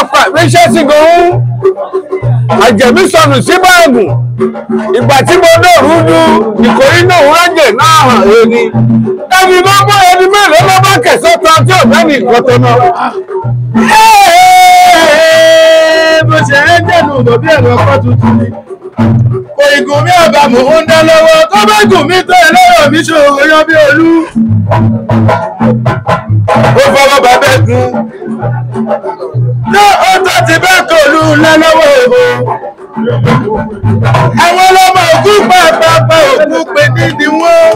ọkọ̀ ìgbésẹ̀ sí gan-an. Àjẹ̀mí sọnù sí báàgùn. Ìgbà tí mo dòrú ju Ìkòyí náà rájẹ̀ náà hàn ẹni. Ẹni bá mú ẹni mélòó ló bá kẹ̀sọ́ tán tí ò bẹ́ẹ̀ ní ìkọ́tọ̀ náà. Bó ṣe ń jẹ̀nu bọ̀ bí ẹ̀rọ ọkọ̀ tuntun ni. Kò ìgùn mi àbàmù ń dá lọ́wọ́ tó bá gùn mí tó ẹ lọ́rọ̀ mi ṣòro yọ bí olú. Ó fọwọ́ bàbá gun. Ní ó tó ti bẹ́ẹ̀ kò lù lọ́wọ́ o. Àwọn ọlọ́mọ ògún pàápàá ògún pé nídìí wọ́n.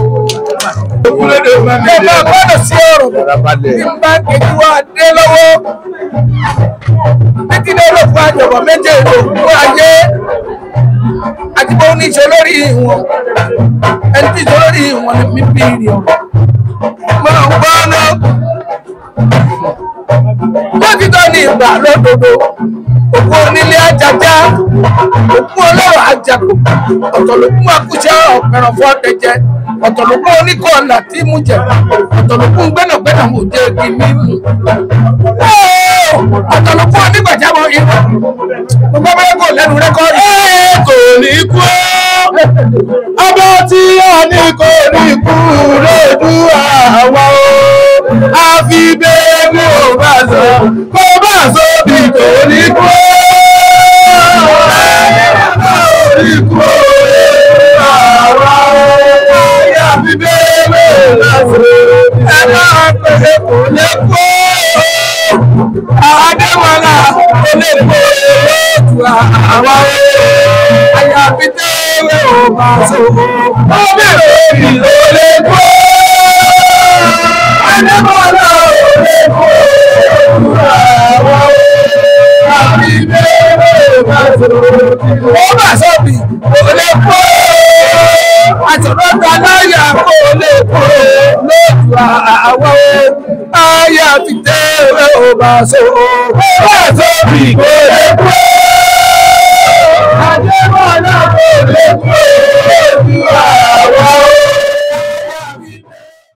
Ẹ máa gbọ́dọ̀ sí ọ̀rọ̀ bí n bá kejì wá dé lọ́wọ́. Títí ní olóògùn àjọ̀bọ̀ méje òkú ayé àti bó ní ìṣe lórí ìwọ̀n. Ẹni tí ìṣe lórí ìwọ̀n ni mí bí ìrì ọ̀rọ̀. Mo ń gbọ́ náà. Lótìtọ́ ní ìgbà lódodo. Òkú onílé ajaja, òkú ọlọ́rọ̀ ajakò, ọ̀tọ̀lókún akúṣẹ́ ọ̀pẹ̀rọ̀ fọ́ọ̀dẹ̀jẹ, ọ̀tọ̀lókún oníkọ̀ọ̀là tí mú jẹ, ọ̀tọ̀lókún gbẹ́nàgbẹ́nà mò jẹ́ igi mímu. Ọ̀tọ̀lókún onígbàjámọ̀ irun, gbogbo abẹ́rẹ́ kò lẹ́nu rẹ́kọ́ọ̀dù. Kò ní kú ọba tí a ní kò ní kú lójú àwa o. Àfi bẹ́ẹ̀ kó bá sọ kó bá sọ bí kò ní kú. Kò ní kú àwa o. Àfi bẹ́ẹ̀ kó bá sọ Ẹ máa pèsè kò lè kú. Adémọ́lá kò lè kú lójú àwa o. Àyàfi tẹ́lẹ̀ ò bá so. Ó bẹ̀rẹ̀ òbí ló lè kú. Adémọ́lá ò lè kú àwa o. Àfi bẹ́ẹ̀ kó bá sọ. Ó bà sọ́bì kò lè kú. Àtọ̀rọ̀ta láyà kò lè kú lójú àwa o. Àyàfi tẹ́lẹ̀ ò bá so. Ó bà sọ́bì kò lè kú. Adémọ́lá kò lè kú.